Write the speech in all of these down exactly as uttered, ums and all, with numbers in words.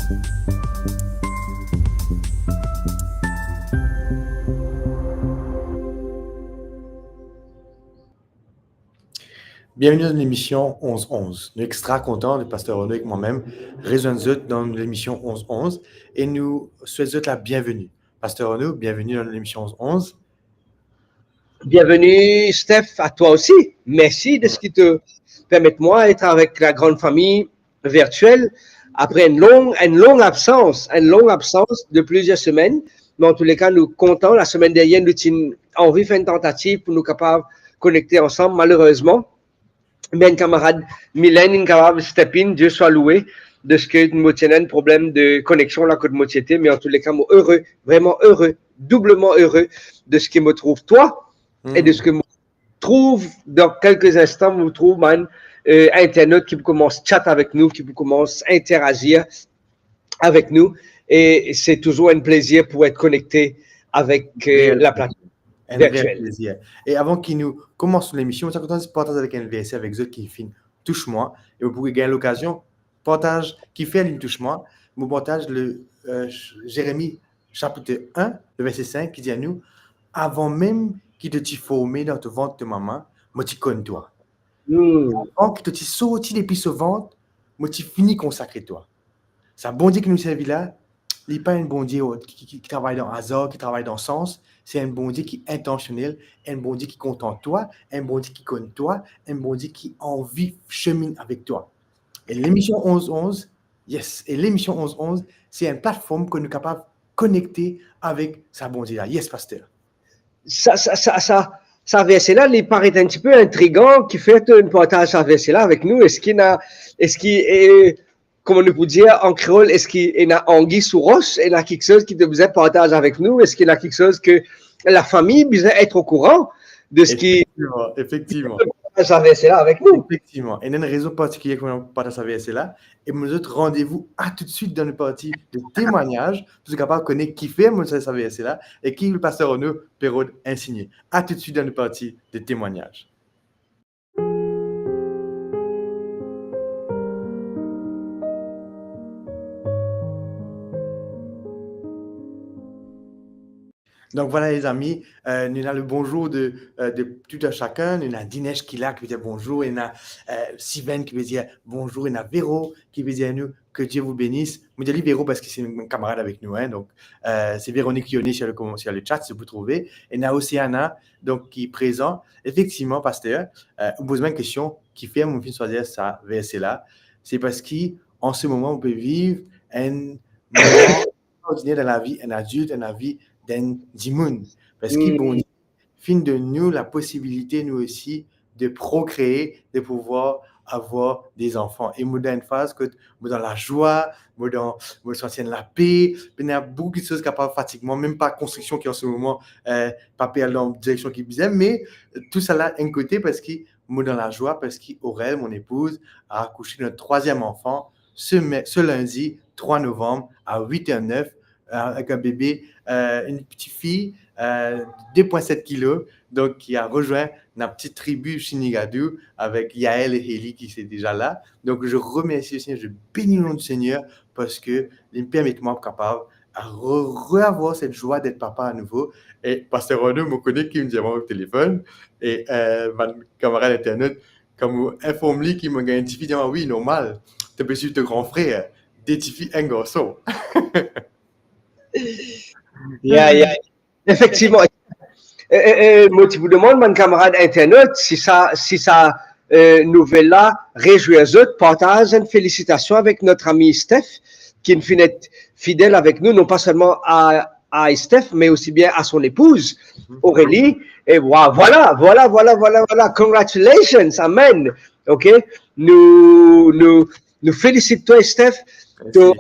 Bienveni dan lemision Onz Onz. Nou extra kontan, le Paster Renaud ek mwa mem, rezwenn zot dan lemision Onz Onz e nou swet zot la bienveni. Paster Renaud, bienveni dan lemision Onz Onz. Bienveni, Steph, à toi aussi. Merci de ce qui te permet de moi être avec la grande famille virtuelle après une longue, une longue absence, une longue absence de plusieurs semaines. Mais en tous les cas, nou kontan. La semaine dernière, nou ti anvi fer enn tantativ pou nou kapav konekte ansam. Malerezman, me enn kamarad Milen inn kapav step in, Dieu soit loué, de ce que mo ti ena enn problem de koneksion la kot mo ti ete, mais en tous les cas, mo ere, vraiment ere, doublement ere de ce que mo trouv twa e de ce que mo trouv dan kelke instan, mo trouv bann euh, internautes qui commencent chat avec nous, qui commencent interagir avec nous. Et c'est toujours un plaisir pour être connecté avec euh, la plateforme. Un vrai plaisir. E avan ki nou koumans lemision, mo ti kontan partaz avek enn verse avek zot ki finn tous mwa. E pou gagn lokazion partaz ki fer li tous mwa, mo partaz le euh, Jeremi sapit enn, le verse senk, ki dir nou, avan mem ki to ti forme dan to vant to mama, mo ti konn twa. Avan ki to ti sorti depi so vant, mo ti fini konsakre twa. Sa Bondie ki nou servi la, li pa enn Bondie ki, ki, ki travay dan azar, ki travay dan sans. Se enn Bondie ki intansionel, enn Bondie ki kontan twa, enn Bondie ki konn twa, enn Bondie ki anvi seminn avek twa. E lemision Onz Onz, yes, e lemision Onz Onz, se enn platform ki nou kapav konekte avek sa Bondie la. Yes, Paster. Sa, sa, sa, sa, sa verse la, li paret un petit peu intrigant, ki fer to partaz sa verse la avek nou. Eski ena, eski, eh, kouma nou pou dir an kreol, eski ena angi sou ros, ena kiksoz ki to bizin partaz avek nou, eski ena kiksoz ke lafami bizin et okouran de ce qui... Efektivman, efektivman. Sa verse la avek nou. Efektivman. Ena enn rezon partikilie ki mo partaz sa verse la. E mo donn zot randevou a toutswit dan le parti de temwagnaz, pou zot kapav kone ki fer mo partaz sa verse la, e ki le Paster Renaud pe rod ensign. A toutswit dan le parti de temwagnaz. Donk vwala lezami, euh, nou ena le bonzour de, euh, de tout un chacun. Nou ena Dinesh ki la, ki pe dir bonzour, ena, euh, Siven ki pe dir bonzour, ena Vero ki pe dir nou, que Dieu vous bénisse. Mo dir li Vero parski se enn kamarad avek nou, hein. Donk, euh, se Véronique Yone sur le, sur le chat, si vous trouvez. Ena Oceana, donk, ki prezan. Efektivman, Paster, euh, ou poz mwa enn kestion, ki fer mo finn swazir sa verse la. Se parski, an se moman, nou pe viv enn moman extraordiner dan lavi enn adilt, dan lavi d'enn dimoun. Parski Bondie finn donn nou laposibilite, nou osi, de prokree, de pouvwar avoir de zanfan. E mo dan enn faz kot mo dan lazwa, mo dan, mo santi enn lape, ena boukou kiksoz kapav fatig mwa, mem pa konstriksion ki an se moman, euh, pa pe al dan direksion ki bizin, me tousala enn kote, parski mo dan lazwa, parski Aurel, mon épouse, a akouse de notre troisième enfant ce, ce lundi trois novembre à huit heures neuf, euh, avec un bébé, euh, une petite fille, euh, deux point sept kilos, donc qui a rejoint notre petite tribu Shinigadou avec Yael et Heli qui sont déjà là. Donc je remercie le Seigneur, je bénis le nom du Seigneur parce que il permet moi capable à re-, re-avoir cette joie d'être papa à nouveau. E Paster Renaud, mo kone ki inn dir mwa o telefon, e, euh, bann kamarad internet, kan mo inform li ki mo gagn enn tifi, li dir mwa, wi, normal, to pe swiv to gran frer, de tifi, enn garson. Ya, ya. Efektivman. E, e, e, mo ti pou demann bann kamarad internet si sa, si sa, euh, nouvel la rezwir zot, partaz enn felisitasion avek notre ami Steph, ki finn fidel avek nou, non pa selman a, a Steph, mais aussi bien à son épouse, Aurélie. E voilà, voilà, voilà, voilà, voilà. Congratulations, amen. Ok? Nou, nou, nou felisit twa, Steph. Merci. To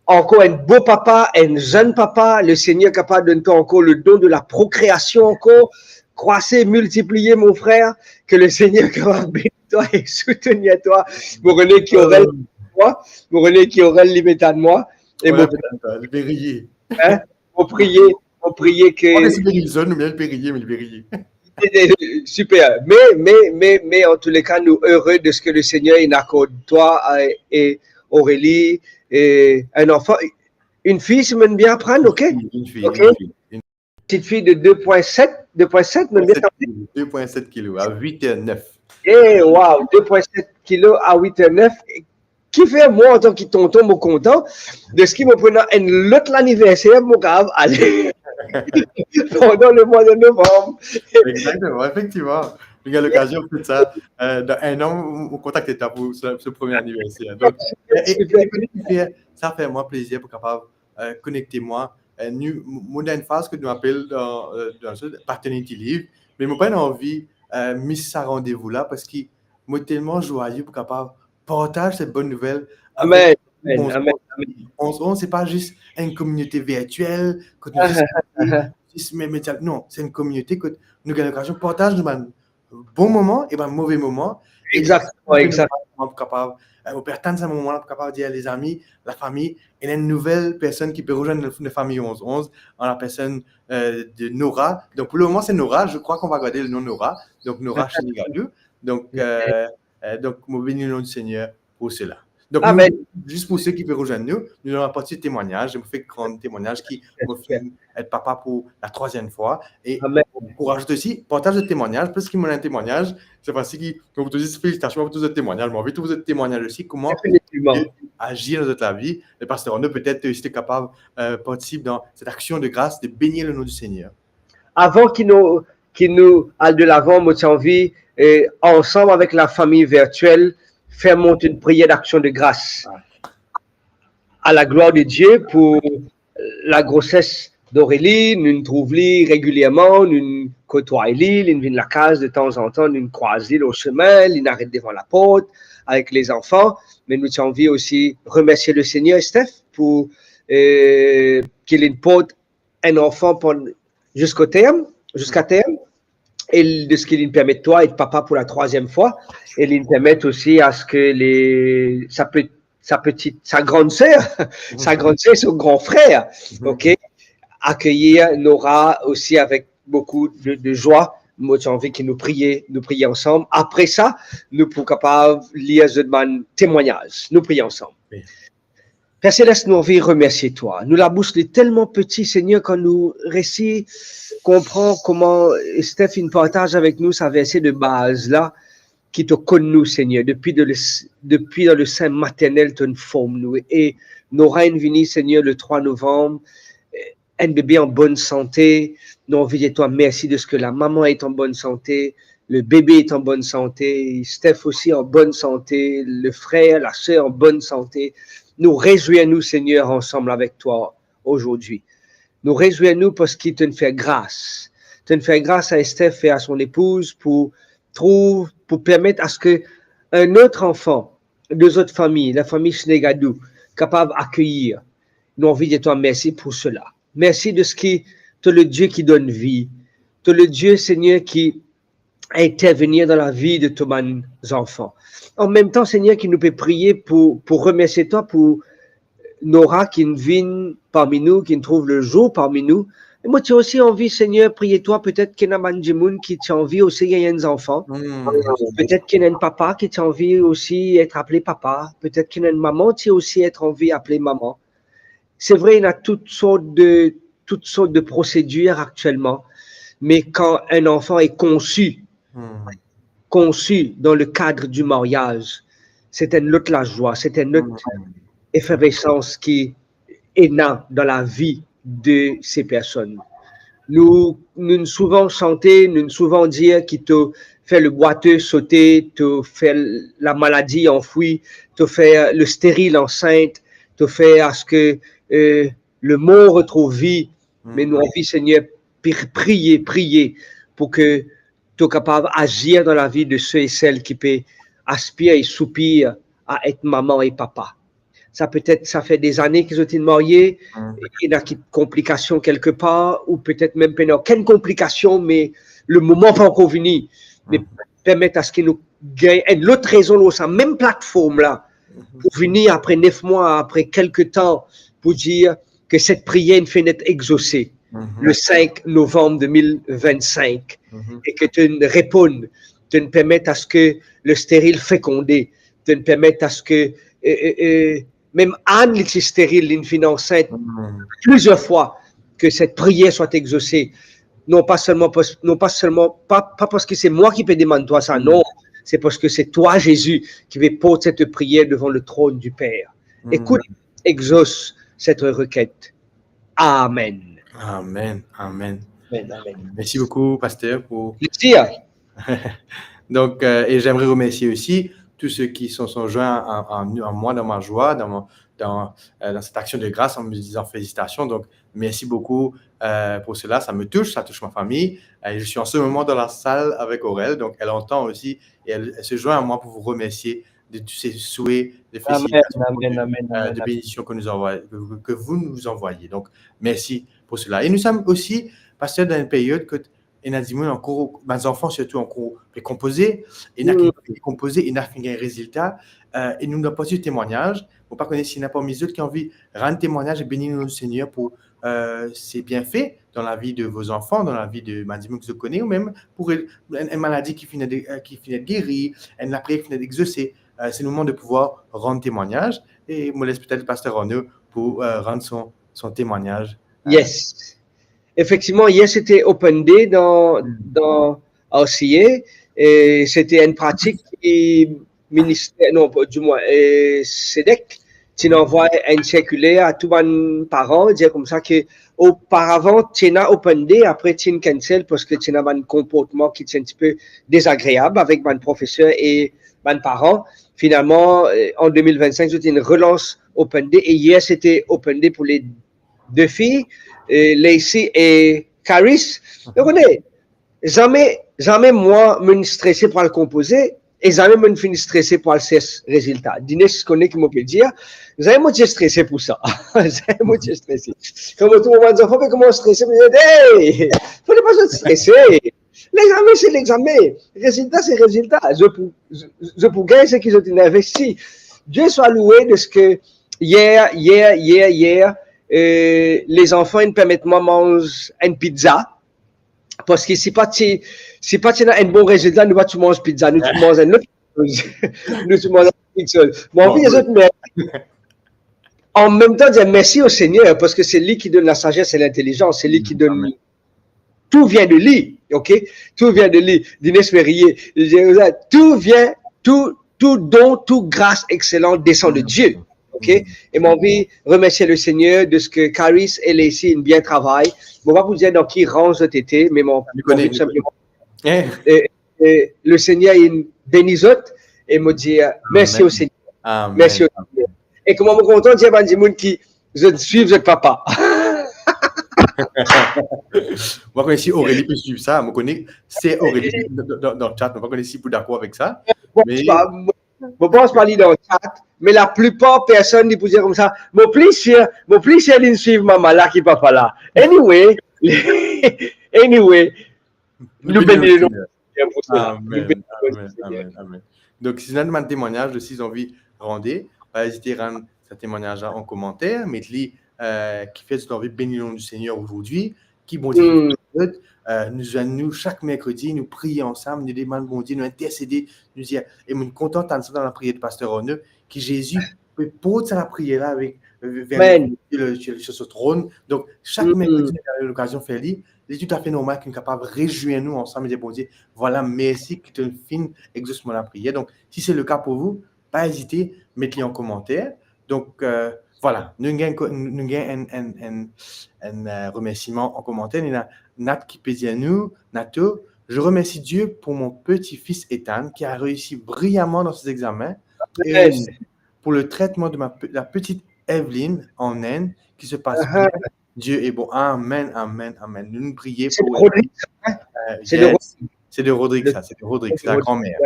ankor enn bo papa, enn zenn papa, le Seigneur kapav donn twa ankor le don de la procréation ankor. Croissez, multipliez, mon frère, que le Seigneur kapav beni twa e soutenir twa. Mo kone ki Aurel, mo kone ki Aurel li met enn mwa. E mo, li pe riye. Hein? Mo priye, mo priye ke... On essaie de nous, mais li pe riye, mais li pe riye. Super. Mais, mais, mais, mais en tous les cas, nous heureux de ce que le Seigneur il accorde toi, euh, et Aurélie, e enn anfan, enn fi, si mo bien aprann, ok? Une fille, Ok. Une fille. Une Petite fille de deux point sept, deux point sept, mo bien sept kilos, deux point sept kilos, à huit heures neuf. Eh, wow, deux point sept kilo à huit heures neuf. Ki fer mwa, antan ki tonton, mo kontan, deski mo pou ena enn lot laniverser, mo kapav ale pandan lemwa de novanm. Exactement, effectivement. Nou gagn lokazion pou sa. Euh, dans un an, on, on contacte toi pour ce, ce premier anniversaire. Donc, et, et, Super. Et puis, ça fait moi plaisir pour capable euh, connecter moi. Euh, nou, mo dan enn faz ki nou apel dan, euh, dan paternity leave, me mo pa ena anvi euh, mis sa randevou la, parski mo telman zwaye pou kapav partaz set bonn nouvel. Amen. Avek Amen. onz, Amen. Amen. Onz onz, se pa zis enn kominote virtiel, kot nou zis, zis, me, me, non, se enn kominote kot nou gagn lokazion partaz nou bann bon moman e bann move moman. E Exactement, nou exact. Pou kapav, euh, nou pe atann sa moman la pou kapav dir lezami, lafami, ena enn nouvel personn ki pe rezwenn nou, nou fami onz onz, an la personn euh, de Nora. Donc pour le moment, c'est Nora. Je crois qu'on va garder le nom Nora. Donc Nora Shinigadou. Donc, euh, euh, donc, mo beni le nom du Seigneur pour cela. Donc, Amen. Nous, juste pour ceux qui peuvent rejoindre nous, nous allons partir de témoignages. Je me fais grand témoignage qui me fait être papa pour la troisième fois. Et Amen. Encourage aussi, partage le témoignage, parce que mon témoignage, c'est facile, donc je te dis félicitations pour tous les témoignages, mais envie de tous les témoignages aussi, comment Definitivman. Dieu agir dans ta vie. Le pasteur Arnaud, peut-être, euh, si tu es capable, euh, participe dans cette action de grâce, de bénir le nom du Seigneur. Avan ki nou, ki nou al de lavan, mo ti anvi, eh, ansam avek lafami virtiel, fer mont enn priyer d'aksion de gras. A la glwar de Die pou lagroses d'Aurélie, nou trouv li regilierman, nou kotway li, li vinn lakaz de tanzantan, nou krwaz li lor semin, li aret devan laport avek lezanfan, me nou ti anvi osi remersie le Seigneur, Steph, pou, eh, ki li port enn anfan pandan, ziska term, ziska term, e deski li permet twa et papa pou la trwaziem fwa, e li permet osi a ce que les, sa pe-, sa petite, sa grande sœur, sa grande sœur, son grand frère, ok, accueillir Nora aussi avec beaucoup de, de joie. Mo ti anvi ki nou priye, nou priye ansam. Apre sa, nou pou kapav lir zot bann temwagnaz. Nou priye ansam. Amen. Per Selest, nou anvi remersie twa. Nou labous li telman peti, Segner, kan nou resi konpran kouma Steph inn partaz avek nou sa verse de baz la, ki to konn nou, Segner, depi de le, depi dan le sein maternel to'nn form nou. E Nora inn vini, Segner, le trwa novanm, enn bebe an bonn sante. Nou anvi dir twa mersi de ce que la maman est en bonne santé, le bébé est en bonne santé, Steph aussi en bonne santé, le frère, la sœur en bonne santé. Nou rezwir nou, Segner, ansam avek twa azordi. Nou rezwir nou parski to'nn fer gras. To'nn fer gras a Steph e a son epouz pou trouv, pou permet a ce que un autre enfant de zot fami, lafami Shnegadou, kapav akeyir. Nou anvi dir twa mersi pou sela. Mersi de ce que to le Die ki donn vi, to le Die, Segner, ki intervenir dan lavi de to bann zanfan. An mem tan, Segner, ki nou pe priye pou, pou remersie twa pou Nora ki vinn parmi nou, ki trouv le jour parmi nou. E mo ti osi anvi, Segner, priye twa, petet ki ena bann dimoun ki ti anvi osi gagn enn zanfan. Petet ki ena enn papa ki ti anvi osi et apele papa. Petet ki ena enn mama ti osi et anvi apele mama. Se vre, ena tout sort de, tout sort de prosedir aktielman. Me kan enn anfan est conçu, conçu dans le cadre du mariage, c'est enn lot lazwa, c'est enn lot efervesans ki ena dan lavi de se personn. Nou, nou souvan sante, nou souvan dir ki to fer le bwate sote, to fer lamaladi anfwi, to fer le steril ansint, to fer a ce que, euh, le mor retrouv vi, me nou anvi, Segner, pri-, priye, priye pou ke to kapav azir dan lavi de se e sel ki pe aspir e soupir a et mama e papa. Sa petet, sa fer dezane ki zot inn marye, ena ki konplikasion kelkepar, ou petet mem pena okenn konplikasion, me le moman pa ankor vini. Me permet a ce que nou gagn enn lot rezon lor sa mem platform la, pou vini apre nef mwa, apre kelke tan, pou dir ke set priyer inn finn et exose le cinq novembre deux mille vingt-cinq, e ke to'nn reponn, to'nn permet a ce que le steril fekonde, to'nn permet a ce que e, e, e, mem Anne, li ti steril, li finn ansint plizier fwa, que cette prière soit exaucée. Non pas seulement parce, non pas seulement, pas, pas parce que c'est moi qui peux demander toi ça, non. C'est parce que c'est toi, Jésus, qui peux porter cette prière devant le trône du Père. Écoute, exauce cette requête. Amen. Amen, amen. Amen, amen. Merci beaucoup, pasteur, pour Plaisir. Donc, euh, et j'aimerais remercier aussi tous ceux qui sont, sont joints à, à, à moi dans ma joie, dans, mon- dans, euh, dans cette action de grâce, en me disant félicitations. Donc, merci beaucoup euh, pour cela. Ça me touche, ça touche ma famille. Et je suis en ce moment dans la salle avec Aurel, donc elle entend aussi et elle, elle se joint à moi pour vous remercier de tous ces souhaits de Amen, félicitations, amen, de, amen, euh, amen, de amen. Bénédictions que, nous envoie- que, vous- que vous nous envoyez. Donc, merci pour cela. Et nous sommes aussi, pasteur, dans une période que ena dimoun ankor, bann zanfan sirtou ankor pe konpoze, ena ki konpoze, ena finn gagn rezilta, euh, e nou dan parti temwagnaz. Mo pa kone si ena parmi zot ki anvi rann temwagnaz e beni nom du Seigneur pour euh, ses bienfaits dans la vie de vos enfants, dans la vie de bann dimoun ki zot kone, ou mem pour enn, enn maladi ki finn, euh, ki finn geri, enn lapriyer ki finn exose. Euh, c'est le moment de pouvoir rendre témoignage. Et mo les petet Pasteur Arnaud pour euh, rendre son, son témoignage. Euh, Yes. Effectivement, hier c'était Open Day dans, dans R C A et c'était une pratique qui ministère, non, pas- du moins, euh, CEDEC, ti inn anvoy enn sirkiler a tou bann paran, dir koumsa ke oparavan ti ena Open Day, apre ti inn cancel parski ti ena bann konportman ki ti un petit peu dezagreab avek bann profeser e bann paran. Finalman, euh, an deux mille vingt-cinq, zot inn relans Open Day e hier c'était Open Day pour les deux filles, euh, Lacey et Caris. Donk, ou kone, zame, zame mwa mo'nn strese pou al konpoze, e zame mo'nn finn strese pou al sers rezilta. Dines kone ki mo pe dir, zame mo ti strese pou sa. Zame mo ti strese. Kan mo trouv bann zanfan pe koumans strese, mo dir, hey, fode pa zot strese. Lexame, se lexame. Rezilta, se rezilta. Zot pou, zot pou gagn seki zot inn investi. Dieu soit loué de ce que hier, hier, hier, hier, euh, les enfants inn permet mwa manz enn pizza. Parski si pa ti, si pa ti ena enn bon rezilta, nou pa ti manz pizza, nou ti manz enn lot koze. Nou ti manz enn lot koze. Mo anvi dir zot mersi. En même temps, dire merci au Seigneur, parce que c'est lui qui donne la sagesse et l'intelligence, c'est lui qui donne... Tout vient de lui, ok? Tout vient de lui. Dines Merrier, tout vient, tout, tout don, toute grâce excellente descend de Dieu, ok? E mo anvi remersie le Seigneur de ce que Caris e Lacey inn bien travay. Mo pa pou dir dan ki rang zot ete, me mo, mo anvi tou sinpleman, e, e le Seigneur inn beni zot, e mo dir mersi au Seigneur. Amen. Mersi au Seigneur. E kouma mo kontan dir bann dimoun ki zot swiv zot papa. Mo kone si Aurélie pe swiv sa, mo kone si Aurélie dan, dan, dan chat, mo pa kone si pou dakor avek sa. Bon, me pa, mo, mo pans pa li dan chat, me laplipar personn li pou dir koumsa, mo pli sir, mo pli sir linn swiv mama la ki papa la. Anyway, anyway, nou beni le nom. Amen, amen, amen, amen. Donk, si zot ena bann temwagnaz osi zot anvi rande, pa ezite rann sa temwagnaz la an komanter, met li, euh, ki fer zot anvi beni le nom du Seigneur aujourd'hui, ki Bondie finn fer pou zot. Euh, nou zwenn nou sak merkredi, nou priye ansam, nou demann Bondie, nou intersede, nou dir, e mo kontan tann sa dan lapriyer de Pasteur Arnaud, ki Zezi pe port sa lapriyer la avek, euh, ver le, sur, sur son trône. Donk, sak merkredi nou ena lokazion fer li, li toutafe normal ki nou kapav rezwir nou ansam e dir Bondie, vwala, mersi ki to finn exos mo lapriyer. Donk, si se le ka pou vou, pa ezite, met li an komanter. Donk, euh, vwala, nou gagn, nou gagn enn, enn, enn, enn, euh, remersiman an komanter. Ena Nat ki pe dir nou, Nato, je remercie Dieu pour mon petit-fils Ethan qui a réussi brillamment dans ses examens et aussi pour le traitement de ma pe-, la petite Evelyne en Inde qui se passe bien. Dieu est bon. Amen, amen, amen. Nou, nou priye pou Rodrigue, hein? Euh, c'est de Rodrigue, ça, c'est de Rodrigue, c'est la grand-mère.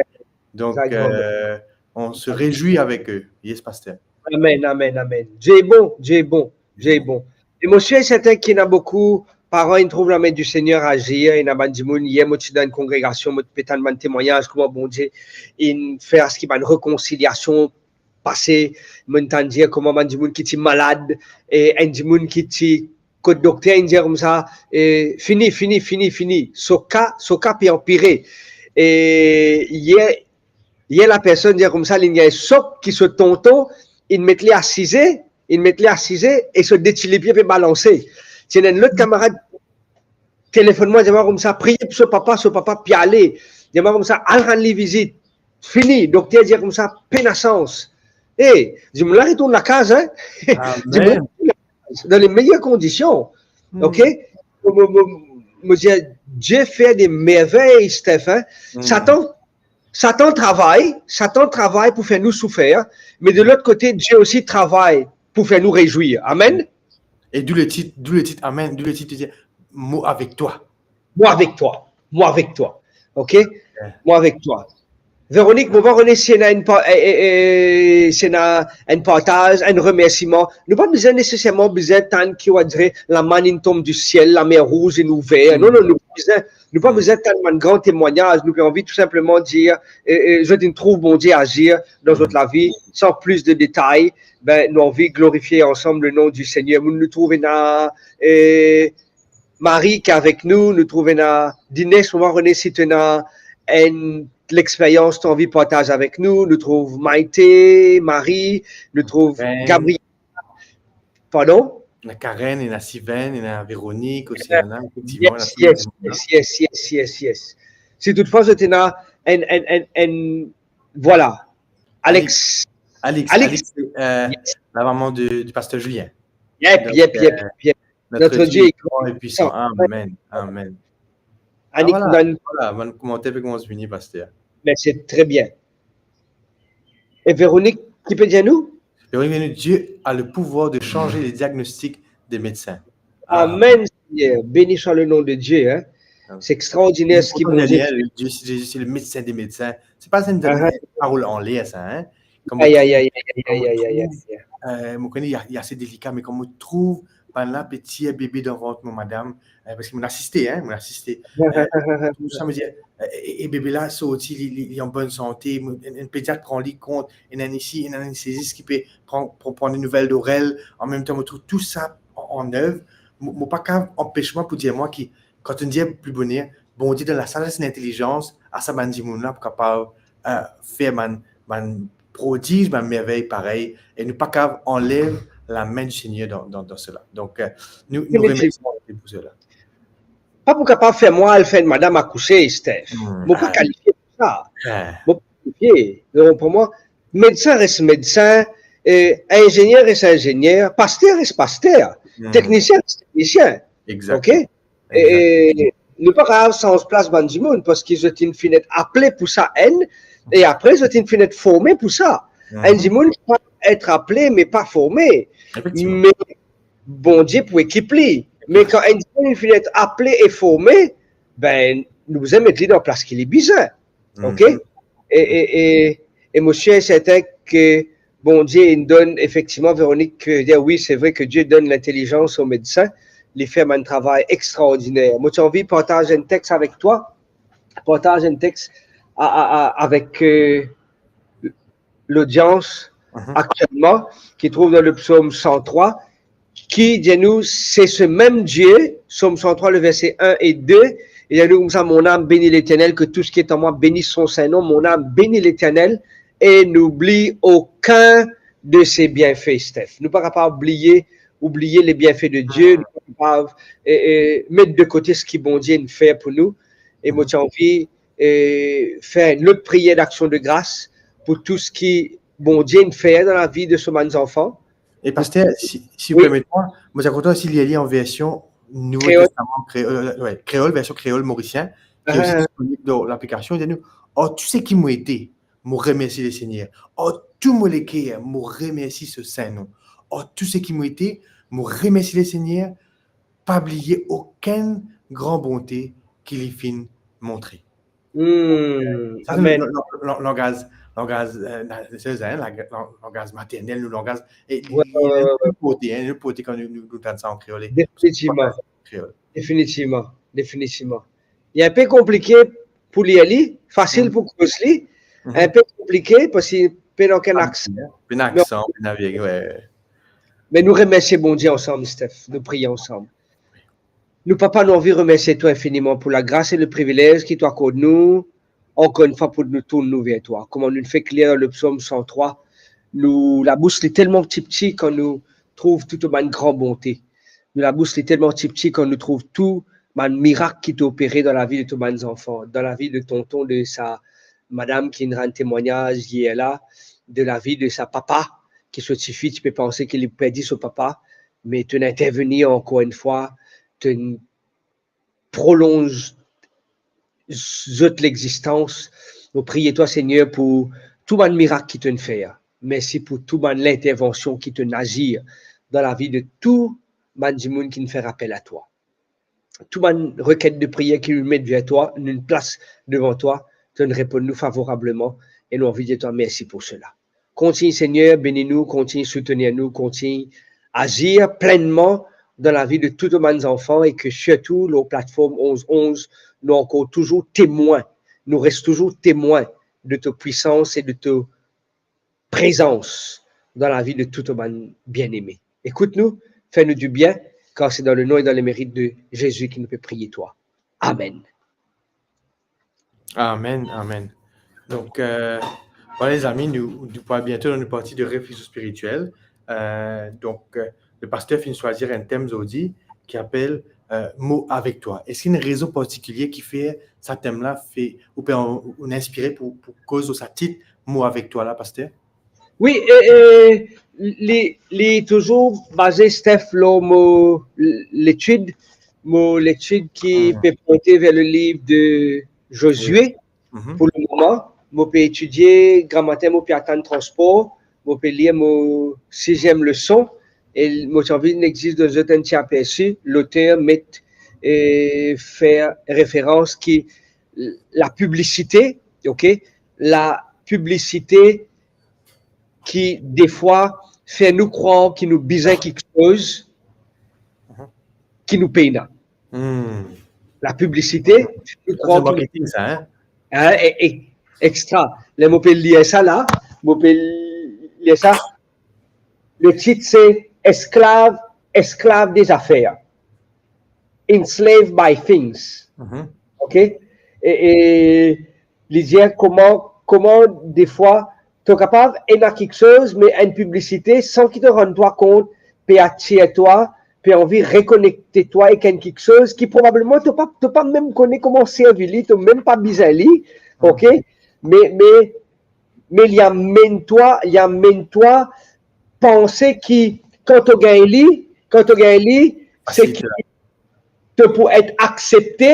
Donc, euh, on se réjouit avec eux. Yes, pasteur. Amen, amen, amen. Dieu est bon, Dieu est bon, Dieu est bon. E mo sir e serten ki ena boukou paran inn trouv lame du Seigneur azir, ena bann dimoun, yer mo ti dan enn kongregasion, mo ti pe tann bann temwagnaz, kouma Bondie inn fer aski bann rekonsiliasion pase, mo'nn tann dir kouma bann dimoun ki ti malad, e enn dimoun ki ti kot dokter, inn dir koumsa, e, fini, fini, fini, fini. So ka, so ka pe anpire. E yer, yer lapersonn dir koumsa, linn gagn sok ki so tonton inn met li asize, inn met li asize, e so de ti lipie pe balanse. Ti ena enn lot kamarad telefonn mwa, dir mwa koumsa, priye pou so papa, so papa pe ale. Dir mwa koumsa, al rann li vizit. Fini, dokter dir koumsa, pena sans. E, dimoun la retourn lakaz, hein. Dimoun la retourn lakaz, dan le meyer kondision. Ok? Mo, mo, mo, mo dir, Dieu fait des merveilles, Steph, hein. Satan, Satan travay, Satan travay pou fer nou soufer, me de lot kote, Dieu osi travay pou fer nou rezwir. Amen. Et d'où le titre, d'où le titre, Amen, d'où le titre, tu dis, Mo avec toi. Moi avec toi. Moi avec toi. Ok? Moi avec toi. Véronique, mo pa kone si ena enn pa-, e, e, e, si ena enn partaz, enn remersiman. Nou pa bizin neseserman bizin tann ki ou a dir lamann inn tonm di siel, lamer rouz inn ouver. Non, non, nou pa bizin, nou pa bizin tann bann gran temwagnaz. Nou pe anvi tou sinpleman dir, e, e, zot inn trouv Bondie azir dan zot lavi, san plis de detay. Ben, nou anvi glorifie ansam le nom du Seigneur. Nou trouv ena, e, Marie ki avek nou, nou trouv ena Dines, mo pa kone si to ena enn lexperyans to anvi partaz avek nou, nou trouv Maite, Marie, nou trouv Gabriel. Pardon? Ena Karen, ena Siven, ena Véronique osi, ena, efektivman, ena tou bann dimoun la. Yes, yes, yes, yes, yes. Si toutfwa zot ena enn, enn, enn, enn, vwala. Alex. Alex, Alex, euh, la maman de, du pasteur Julien. Yep, yep, yep, yep. Notre Dieu est grand et puissant. Amen, amen. Anik, vwala, bann komanter pe koumans vini, paster. Ben, se tre bien. E Véronique, ki pe dir nou? Véronique, Dieu a le pouvoir de changer les diagnostics des médecins. Amen, Seigneur. Béni soit le nom de Dieu, hein. Se extraordiner seki Bondie. Dieu, c'est Jésus, c'est le médecin des médecins. Se pa enn parol anler sa, hein. Aïe, aïe, aïe, aïe. Euh, mo kone li, li ase delika, me kan mo trouv bann la pe tir bebe dan vant mo madam, euh, parski mo asiste, hein, mo asiste. Euh, tousala, mo dir, euh, e, e bebe la sorti, li, li, li an bonn sante, mo, enn, enn pediat pran li kont, enn, enn isi, enn anestezis ki pe pran, pran, pran de nouvel d'or el, an mem tan mo trouv tou sa an, an ev, mo, mo pa kav anpes mwa pou dir mwa ki, kan nou dir pli boner, Bondie donn lasazes, lintelizans a sa bann dimoun la pou kapav, euh, fer bann, bann prodiz, bann mervey parey, e nou pa kav anlev lame di Segner dan, dan, dan sela. Donk, euh, nou, nou remersi Bondie pou sela. Pa pou kapav fer mwa al fer enn madam akouse, Steph. Mo pa kalifie pou sa. Mo pa kalifie. Donk, pou mwa, medsin res medsin, e, inzenier res inzenier, paster res paster, teknisien res teknisien. Ok? E, e nou pa kav sanz plas bann dimoun, parski zot inn finn et aple pou sa enn, e apre zot inn finn et forme pou sa. Enn dimoun pa et aple, me pa forme. Me Bondie pou ekip li. Me kan enn dimoun inn finn et aple e forme, ben, nou bizin met li dan plas ki li bizin. Ok? E, e, e, e mo sir e sertin ki Bondie inn donn, efektivman, Véronique, euh, dir, wi, se vre ki Dieu donn lintelizans o medsin, li fer bann travay extraordiner. Mo ti anvi partaz enn text avek twa, partaz enn text a, a, a, avek, euh, lodians aktielman, ki trouv dan le psom san trwa, ki dir nou, c'est ce même Dieu, Psaume cent trois, le verset un et deux, li dir nou koumsa, mon âme bénit l'Éternel, que tout ce qui est en moi bénisse son saint nom, mon âme bénit l'Éternel et n'oublie aucun de ses bienfaits, Steph. Nou pa kapav bliye, oubliye le bienfait de Dieu, nou pa kapav, e, e, met de kote seki Bondie inn fer pou nou. E mo ti anvi, e, fer enn lot priyer d'aksion de gras pou tou seki Bondie inn fer dan lavi de so bann zanfan. E paster, si, si ou permet mwa, mo ti a kontan osi lir li an version Nouveau Testament créole, euh, ouais, créole, version créole morisien, ki osi disponib dan laplikasion. Li dir nou, an tou seki mo ete, mo remersie le Segner. An tou mo leker, mo remersie so sin nom. An tou seki mo ete, mo remersie le Segner, pa bliye okenn gran bonte ki li finn montre. Hmm, sa, se amen. Lang-, lang-, langaz, langaz, euh, na-, se, hein, lang-, lang-, langaz maternel, nou langaz, e li, ouais, li, ouais, li, ouais, li porte, hein, li porte kan nou, nou, nou tann sa an kreol, e definitivman, kreol. Definitivman, definitivman. Li inpe konplike pou lir li, fasil pou koz li, inpe konplike parski pena okenn aksan. Pena aksan, pena virgil, ouais. Me nou remersie Bondie ansam, Steph, nou priye ansam. Nou, Papa, nou anvi remersie twa infiniman pou lagras e le privilez ki to akord nou, ankor enn fwa, pou nou tourn nou ver twa. Kouma nou fek lir dan le Psom san trwa, nou labous li telman tipti kan nou trouv tou to bann gran bonte. Nou labous li telman tipti kan nou trouv tou bann mirak ki to opere dan lavi de to bann zanfan, dan lavi de tonton, de sa madam ki inn rann temwagnaz yer la, de lavi de sa papa ki so tifi ti pe panse ki li perdi so papa, me to'nn intervenir ankor enn fwa, to'nn prolonz zot lexistans. Mo priye twa, Segner, pou tou bann mirak ki to'nn fer. Mersi pou tou bann lintervansion ki to'nn azir dan lavi de tou bann dimoun ki'nn fer apel a twa. Tou bann rekèt de priyer ki nou met ver twa, nou plas devan twa, to'nn reponn nou favorableman e nou anvi dir twa mersi pou sela. Kontign, Segner, beni nou, kontign soutenir nou, kontign azir plennman dan lavi de tou to bann zanfan e ke sirtou lor platform onz onz, nou ankor touzour temwin, nou res touzour temwin de to pwisans e de to prezans dan lavi de tou to bann bieneme. Ekout nou, fer nou dibien, kar se dan le nom e dan le merit de Zezi ki nou pe priye twa. Amen. Amen, amen. Donk, euh, vwala lezami, nou, nou pou al biento dan nou parti de refleksion spiritiel. Euh, donk, euh, le paster finn swazir enn tem zordi ki apel, euh, Mo avek twa. Eski ena enn rezon partikilie ki fer sa tem la fe, ou pe an-, ou inspire pou, pou koz lor sa tit, Mo avek twa la, paster? Wi, e, e, li, li touzour baze, Steph, lor mo l-, letid, mo letid ki Hmm. pe porte ver le liv de Zozie. Mhm. Pou le moman, mo pe etidie, gramatin mo pe atann transpor, mo pe lir mo siziem leson, e mo ti anvi nek zis donn zot enn ti apersi, loter met, e, fer referans ki lapiblisite, ok? Lapiblisite ki defwa fer nou krwar ki nou bizin kiksoz Mhm. ki nou pena. Hmm. Lapiblisite, nou krwar ki nou marketing sa, hein? Hein, e, e, extra. Ler mo pe lir sa la, mo pe lir sa. Le tit se Esklav, esklav de zafer. Enslaved by things. Mhm. Ok? E, e li dir kouma, kouma defwa to kapav ena kiksoz, me enn piblisite san ki to rann twa kont pe atir twa, pe anvi rekonekte twa ek enn kiksoz ki probableman to pa, to pa mem kone kouma servi li, to mem pa bizin li, ok? Me, me, me li amenn twa, li amenn twa panse ki kan to gagn li, kan to gagn li, se ki to pou et aksepte,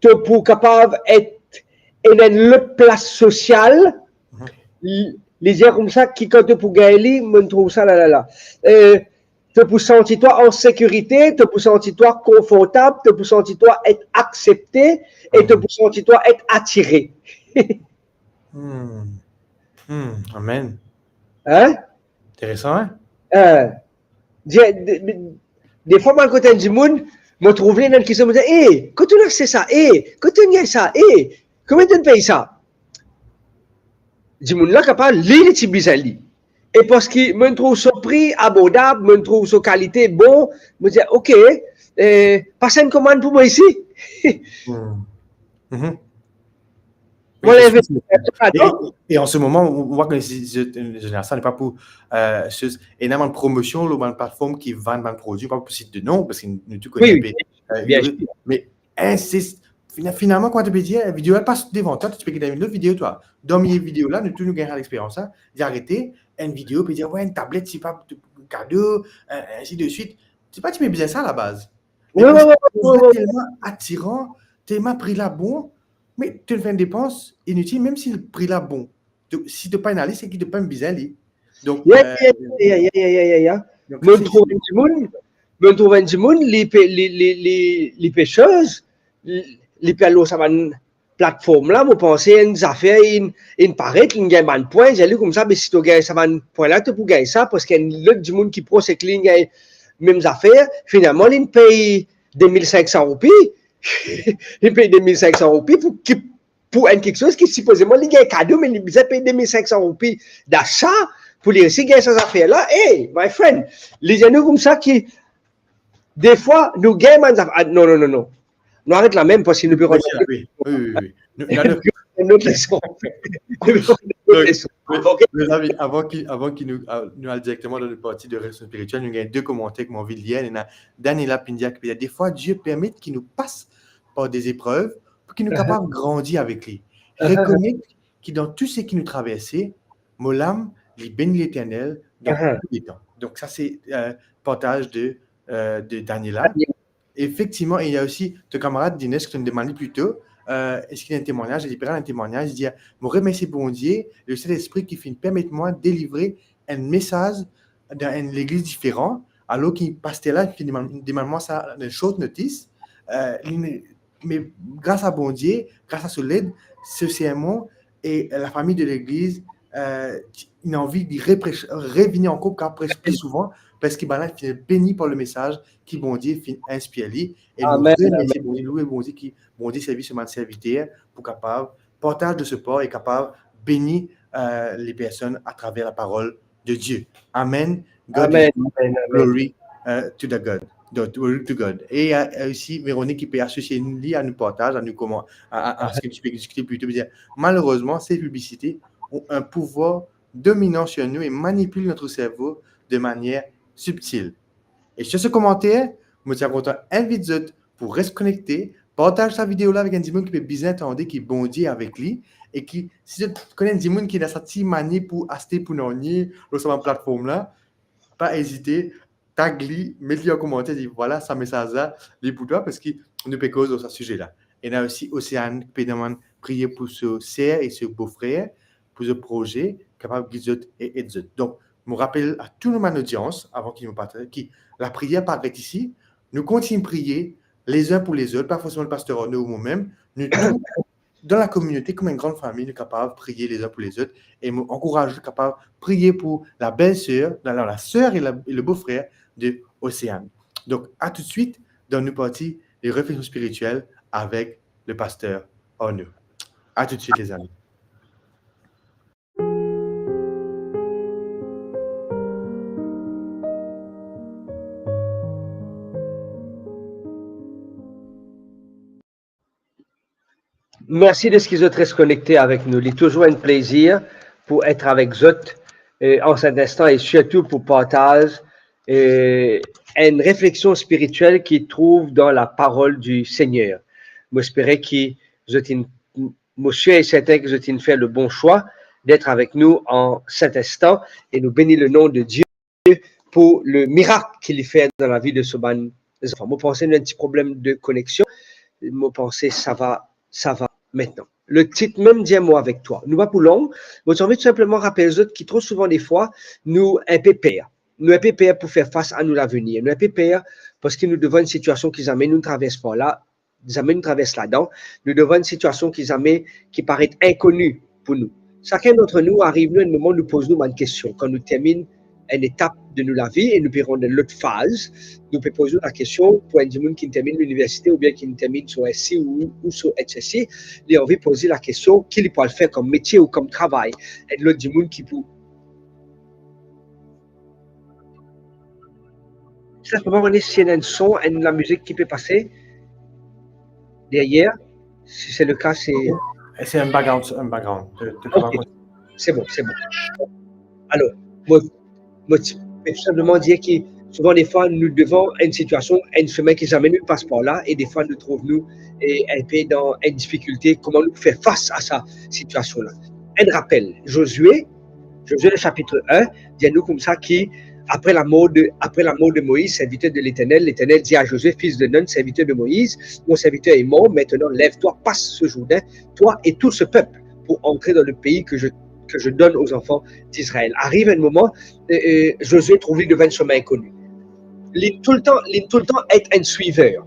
to pou kapav et ena enn lot plas sosial. Mhm. Li, li dir koumsa ki kan to pou gagn li, mo trouv sa la, la, la. Euh, to pou santi twa an sekirite, to pou santi twa konfortab, to pou santi twa et aksepte, e to Mhm. pou santi twa et atire. Hmm. Hmm. Amen. Hein? Interesan, hein? Hein? De, de, de, defwa, mo al kot enn dimoun, mo trouv li ena enn kistion, mo dir, "E, kot to'nn aste sa? E, kot to'nn gagn sa? E, kouma to'nn pey sa?" Dimoun la kapav li, li ti bizin li. E parski mo trouv so pri abordab, mo trouv so kalite bon, mo dir, "Ok, eh, pas enn komann pou mwa isi." Hmm. Mhm. Mo leve. E, e, e an se moman, ou, ou vwa ke si, si, si, sa, n'est pas pour, euh, se, ena bann promosion lor bann platform ki vann bann prodwi, pa pou sit de non, parski nou tou kone, wi, wi, pe, euh, bien sir, me enn sit, fina-, finalman, kouma to pe dir, video la pas devan twa, to pe gagn enn lot video twa. Dan miliye video la, nou tou nou gagn sa lexperyans la, li arete, enn video, pe dir, "Wi, enn tablet, se pa kado, euh, ainsi de suite." Se pa ti pe bizin sa, labaz. Wi, wi, wi, wi, wi. Telman atiran, telman pri la bon, me to fer enn depans initil, mem si pri la bon. To, si to pa ena li, se ki to pa bizin li. Donk, ya, euh, ya, ya. Donk, mo trouv enn dimoun, mo trouv enn dimoun, li pe, li, li, li, li pe shoz, li, li pe al lor sa bann platform la, mo panse enn zafer inn, inn paret, inn gagn bann pwin, dir li koumsa, be si to gagn sa bann pwin la, to pou gagn sa, parski enn lot dimoun ki pros ek li inn gagn mem zafer, finalman, li inn pey de mil sink san roupi, li pey de mil sink san roupi pou ki, pou enn kiksoz ki sipozeman li gagn kado, me li bizin pey de mil sink san roupi dasa pou li resi gagn sa zafer la. Hey, my friend, li dir nou koumsa ki defwa nou gagn bann zafer. Ah, non, non, non, non. Nou aret la mem, parski nou pe rant, wi, wi, wi, wi. Nou, nou, nou, enn lot leson. Donk, leson. Ok. Mezami, avan ki, avan ki nou, a, nou al direkteman dan nou parti de refleksion spiritiel, nou gagn de komanter ki mo anvi lir. Ena Daniela Pindia ki pe dir, defwa Die permet ki nou pas par de zeprev pou ki nou kapav grandi avek li. Rekonet ki dan tou seki nou traverse, mo lam, li beni Leternel dan tou letan. Donk sa se, euh, partaz de, euh, de Daniela. Efektivman, e ena osi to kamarad Dinesh ki to'nn demann li plito, euh, eski li ena enn temwagnaz, li pe rant enn temwagnaz, li dir, mo remersie Bondie, le Sentespri ki finn permet mwa delivre enn mesaz dan enn legliz diferan, alor ki paster la finn demann, demann mwa sa dan short notice, euh, li, me gras a Bondie, gras a so led, so sermon e lafami de legliz, euh, inn anvi li repres-, revini ankor, pou pres pli souvan, parski bannla finn beni par lemesaz ki Bondie finn inspir li. E nou remersie Bondie, louwe Bondie ki Bondie servi so bann serviter pou kapav partaz de so par e kapav beni, euh, lepersonn atraver laparol de Die. Amen. God is good. Amen, amen, amen. Glory, euh, to the God. Donc, glory to God. E, euh, osi Véronique ki pe asosie li a nou partaz, a nou koman-, a, a, a seki nou pe diskite plito, pe dir, malerezman, ces publicités ont un pouvoir dominant sur nous et manipulent notre cerveau de manière subtile. E sir se komanter, mo ti a kontan invit zot pou res konekte, partaz sa video la avek enn dimoun ki pe bizin tande ki Bondie avek li, e ki, si zot konn enn dimoun ki ena sa ti manie pou aste pou nanye lor sa bann platform la, pa ezite, tag li, met li an komanter, dir, vwala, sa mesaz la, li pou twa, parski nou pe koz lor sa size la. Ena osi Océane ki pe demann priye pou so ser e so bofrer, pou zot proze, kapav gid zot e ed zot. Donk, mo rapel a tou nou bann odians, avan ki nou parti, ki lapriyer pa aret isi, nou kontign priye les uns pour les autres, pa forseman le pasteur Arnaud ou mo mem, nou tou, dan lakominote, kouma enn gran fami, nou kapav priye les uns pour les autres, e mo ankouraz zot kapav priye pou labelser, la, la, laser e la, e le bofrer de Océane. Donk, a toutswit dan nou parti de refleksion spiritiel avek le pasteur Arnaud. A toutswit, lezami. Mersi deski zot res konekte avek nou. Li touzour enn plezir pou et avek zot, eh, an set instan e sirtou pou partaz, eh, enn refleksion spiritiel ki trouv dan laparol di Segner. Mo espere ki zot inn, mo sir e sertin ki zot inn fer le bon swa d'être avek nou an set instan e nou beni le nom de Dieu pou le mirak ki li fer dan lavi de so bann zanfan. Mo panse nou ena enn ti problem de koneksion. Mo panse sa va, sa va aster. Le tit mem dir mo avek twa. Nou pa pou long. Mo ti anvi tou sinpleman rapel zot ki tro souvan defwa, nou inpe per. Nou inpe per pou fer fas a nou lavenir. Nou inpe per parski nou devan enn sitiasion ki zame nou travers par la, zame nou travers ladan, nou devan enn sitiasion ki zame, ki paret inkoni pou nou. Sakenn dantre nou ariv nou enn moman nou poz nou bann kestion. Kan nou terminn enn etap de nou lavi e nou pe rant dan lot faz, nou pe poz nou lakestion, pou enn dimoun ki terminn liniversite oubien ki terminn so S C I ou, ou so H S C I, li anvi poz li lakestion, ki li pou al fer kom metie ou kom travay. Enn lot dimoun ki pou Sa, mo pa kone si ena enn son, enn lamizik ki pe pase deryer. Si se le ka, se... Se enn background, enn background. To, to kapav kontinue. Se bon, se bon. Alor, mo, mo ti pe tou sinpleman dir ki souvan defwa nou devan enn sitiasion, enn semin ki zame nou pas par la, e defwa nou trouv nou, e, inpe dan enn difikilte, kouma nou fer fas a sa sitiasion la. Enn rapel, Zozie, Zozie, le chapitre un, dir nou koumsa ki, apre lamor de, apre lamor de Moïse, serviteur de l'Éternel, l'Éternel dit à Josué, fils de Nun, serviteur de Moïse, mon serviteur est mort, maintenant lève-toi, passe ce Jourdain, toi et tout ce peuple, pour entrer dans le pays que je, que je donne aux enfants d'Israël. Ariv enn moman, euh, euh, Zozie trouv li devan enn semin inkoni. Li toultan, li toultan et enn swiver.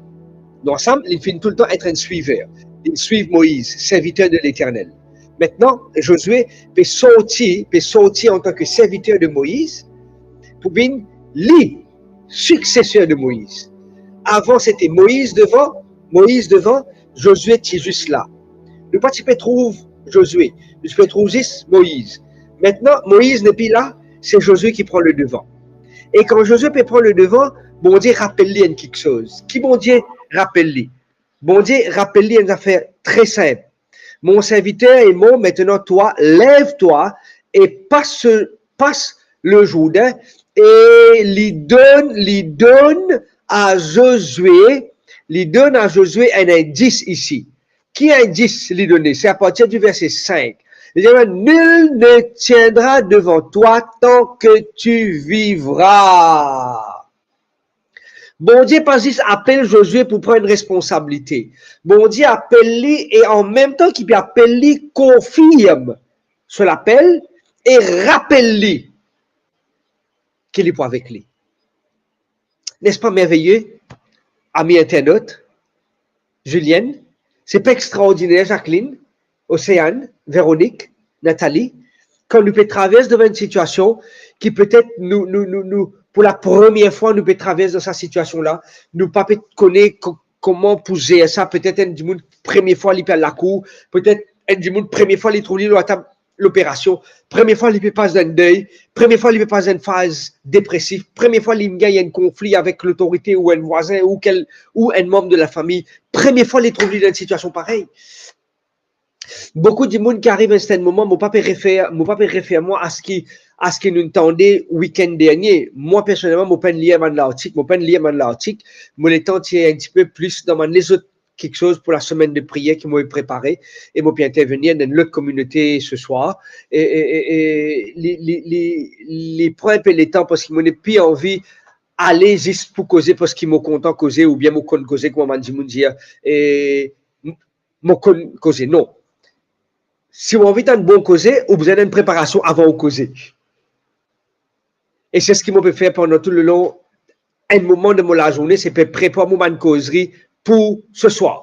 Nou ansam, li finn toultan et enn swiver. Li swiv Moïse, serviteur de l'Éternel. Maintenant, Zozie pe sorti, pe sorti antan ki serviter de Moïse, pou vinn li, sikseser de Moïse. Avan, sete Moïse devan, Moïse devan, Zozie ti zis la. Nou pa ti pe trouv Zozie, nou ti pe trouv zis Moïse. Maintenant, Moïse nepli la, se Zozie ki pran le devan. E kan Zozie pe pran le devan, Bondie rapel li enn kiksoz. Ki Bondie rapel li? Bondie rapel li enn zafer tre sinp. Mon serviteur est mort, maintenant toi, lève-toi et passe, passe le Jourdain. E li donn, li donn a Zozie, li donn a Zozie enn indis isi. Ki indis li done? Se apartir di verse sink. Li dir, nul ne tiendra devant toi tant que tu vivras. Bondie pa zis apel Zozie pou pran enn responsabilite. Bondie apel li e anmemtan ki li apel li, konfirm so lapel e rapel li ki li pou avek li. N'est-ce pas merveilleux, ami internaute? Julienne, se pa extraordiner, Jacqueline, Océane, Véronique, Nathalie, kan nou pe travers devan enn sitiasion ki petet nou, nou, nou, nou, pou la premie fwa nou pe travers dan sa sitiasion la, nou pa pe kone ko-, kouma pou zer sa, petet enn dimoun premie fwa li pe al lakour, petet enn dimoun premie fwa li trouv li lor latab loperasion, premie fwa li pe pas dan enn dey, premie fwa li pe pas dan enn faz depresif, premie fwa li gagn enn konfli avek lotorite ou enn vwazin ou kel, ou enn manm de lafami, premie fwa li trouv li dan enn sitiasion parey. Boukou dimoun ki ariv a enn serten moman, mo pa pe refer, mo pa pe refer mwa a seki, a seki nou tande wikenn dernie. Mwa personelman, mo pa'nn lir bann lartik, mo pa'nn lir bann lartik, mo letan ti enn tipe plis dan bann lezot kiksoz pou lasemenn de priyer ki mo pe prepare, e mo pe intervenir dan enn lot kominote seswar, e, e, e, e li, li, li, li pran enpe letan parski mo nepli anvi ale zis pou koze parski mo kontan koze oubien mo konn koze, kouma bann dimoun dir, e, mo konn koze. Non. Si ou anvi tann bon koze, ou bizin enn preparasion avan ou koze. E se seki mo pe fer pandan tou le lon enn moman de mo lazourne, se pe prepar mo bann kozri pou seswar.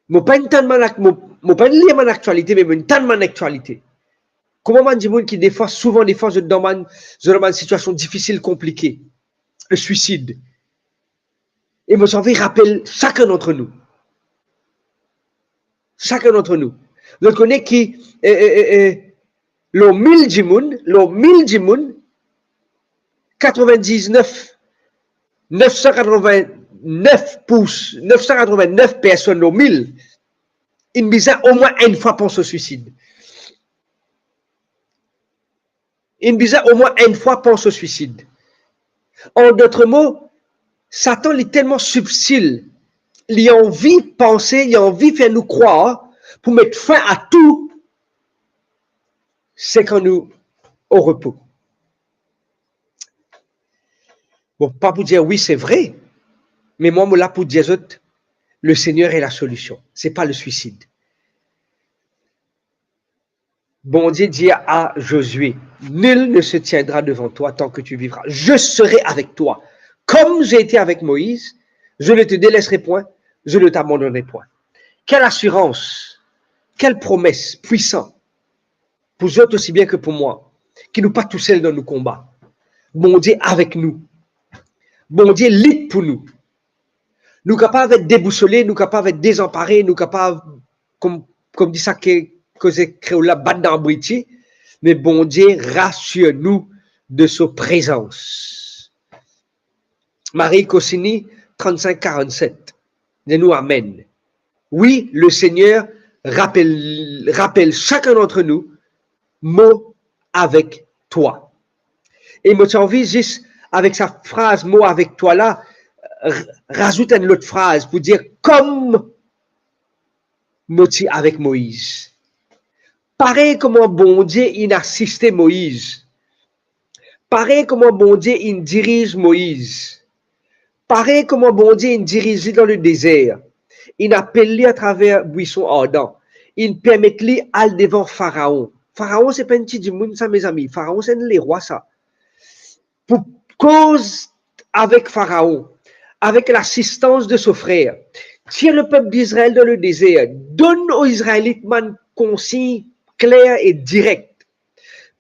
Mo pa'nn tann bann ak-, mo, mo pa'nn lir bann aktialite, me mo tann bann aktialite. Kouma bann dimoun ki defwa, souvan defwa, zot dan bann, zot dan bann sitiasion difisil, konplike. Le swisid. E mo ti anvi rapel sakenn dantre nou. Sakenn dantre nou. Zot kone ki, e, e, e, e, lor mil dimoun, lor mil dimoun, katrevin-diznef, nef san katrevin-nef pou, nef san katrevin-nef personn lor mil, inn bizin omwin enn fwa pans o swisid. Inn bizin omwin enn fwa pans o swisid. An dot mo, Satan, li telman sibtil, li anvi panse, li anvi fer nou krwar pou met fin a tou, seki nou o repo. Bon, pa pou dir wi, se vre, me mwa, mo la pou dir zot, le Seigneur est la solution, se pa le swisid. Bondie dir a Zozie, nul ne se tiendra devant toi tant que tu vivras. Je serai avec toi. Comme j'ai été avec Moïse, je ne te délaisserai point, je ne t'abandonnerai point. Quelle assurance, quelle promesse puissante pour zot aussi bien que pour moi, ki nou pa tousel dan nou konba. Bondie avek nou. Bondie lit pou nou. Nou kapav et debousole, nou kapav et dezanpare, nou kapav, kom, kom di sa ke, koze kreol la, bat dan briti, me Bondie rasir nou de so prezans. Marie Cossini, trannsenk karannset. Dir nou amen. Wi, le Seigneur rapel, rapel sakenn dantre nou, mo avek twa. E mo ti anvi zis, avek sa fraz, mo avek twa la, r-, razout enn lot fraz pou dir, kom mo ti avek Moiz. Parey kouma Bondie inn asiste Moiz, parey kouma Bondie inn diriz Moiz, parey kouma Bondie inn diriz li dan ledezer, inn apel li atraver bwison ardan, inn permet li al devan Faraon. Faraon, se pa enn ti dimoun sa, mezami. Faraon, se enn lerwa sa. Pou koz avek Faraon, avek lasistans de so frer, tir lepep Izrael dan ledezer, donn o Izraelit bann konsign kler e direk,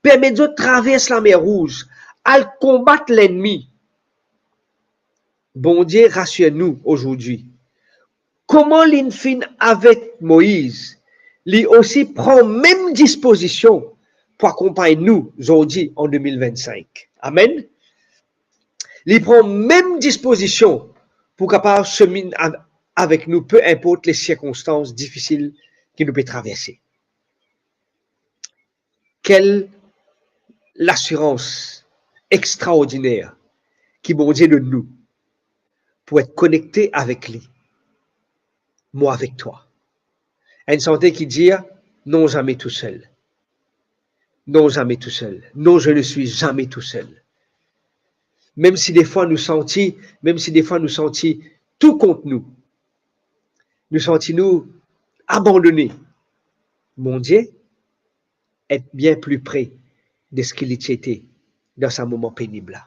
permet zot travers Lamer Rouz, al konbat lennmi. Bondie rasir nou azordi. Kouma li finn avek Moiz, li osi pran mem dispozision pou akonpagn nou zordi an de mil vinn-sink. Amen. Li pran mem dispozision pou kapav semin a-, avek nou, pe inport le sirkonstans difisil ki nou pe traverse. Kel lasirans extraordiner ki Bondie donn nou pou et konekte avek li. Moi avec toi. Enn sante ki dir, non, zame tousel. Non, zame tousel. Non, je ne suis jamais tout seul. Mem si defwa nou santi, mem si defwa nou santi tou kont nou, nou santi nou abandone, Bondie est bien plus près de ce qu'il était dans ce moment pénible la.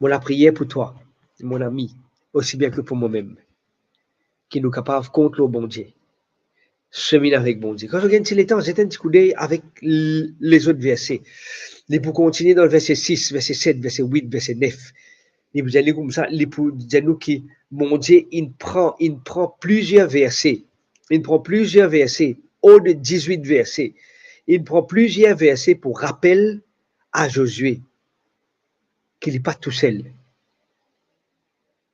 Mo lapriyer pou twa, mon ami, osi bien ki pou momem, ki nou kapav kont lor Bondie, seminn avek Bondie. Kan zot gagn ti letan, zet enn ti koudey avek l-, lezot verse. Li pou kontigne dan verse sis, verse set, verse wit, verse nef. Li pou dir nou koumsa, li pou dir nou ki Bondie, inn pran, inn pran plizier verse. Inn pran plizier verse, or de dizwit verse. Inn pran plizier verse pou rapel a Zozie ki li pa tousel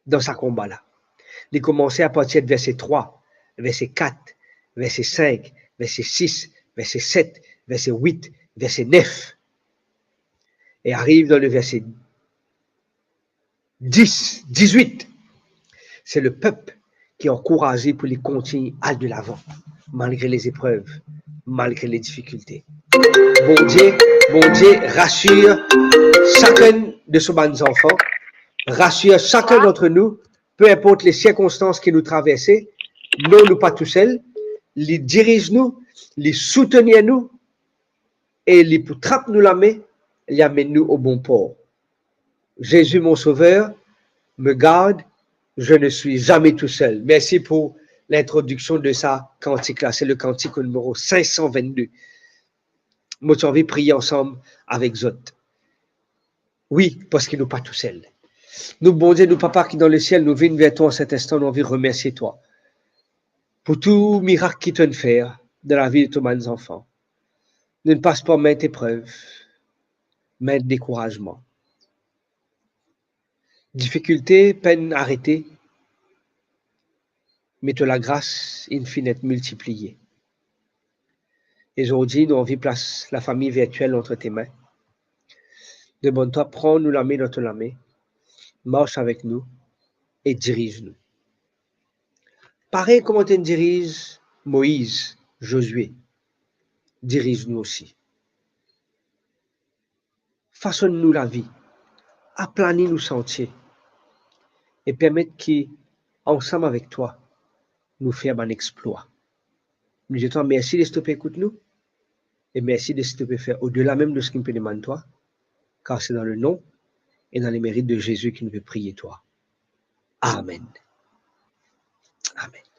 dan sa konba la. Li koumanse apartir de verse trwa, verse kat, verse sink, verse sis, verse set, verse wit, verse nef. E ariv dan le verse dis, dizwit. Se lepep ki ankouraz li pou li kontign al delavan, malgre lezeprev, malgre ledifikilte. Bondie, Bondie rasir sakenn de so bann zanfan, rasir sakenn dant nou, pe inport lesirkonstans ki nou traverse, non, nou pa tousel, li diriz nou, li soutenir nou, e li pou trap nou lame, li amenn nou o bon por. Jésus, mon Sauveur, me garde, je ne suis jamais tout seul. Mersi pou lintrodiksion de sa kantik la. Se le kantik nimero sink san vennde. Mo ti anvi priye ansam avek zot. Wi, parski nou pa tousel. Nou Bondie, nou Papa ki dan lesiel, nou vinn ver twa an set instan, nou anvi remersie twa pou tou mirak ki to'nn fer dan lavi de to bann zanfan. Nou'nn pas par mint eprev, mint dekourazman. Difikilte pa'nn arete, me to lagras inn finn et miltipliye. E zordi, nou anvi plas lafami virtiel ant to lame. Demann twa pran nou lame dan to lame, mars avek nou e diriz nou. Parey kouma to'nn diriz Moiz, Zozie, diriz nou osi. Fasonn nou lavi, aplani nou santie e permet ki, ansam avek twa, nou fer bann explwa. Nou dir twa mersi deski to pe ekout nou e mersi deski to pe fer odela mem de seki nou pe demann twa, kar se dan le nom e dan le merit de Zezi ki nou pe priye twa. Amen. Amen.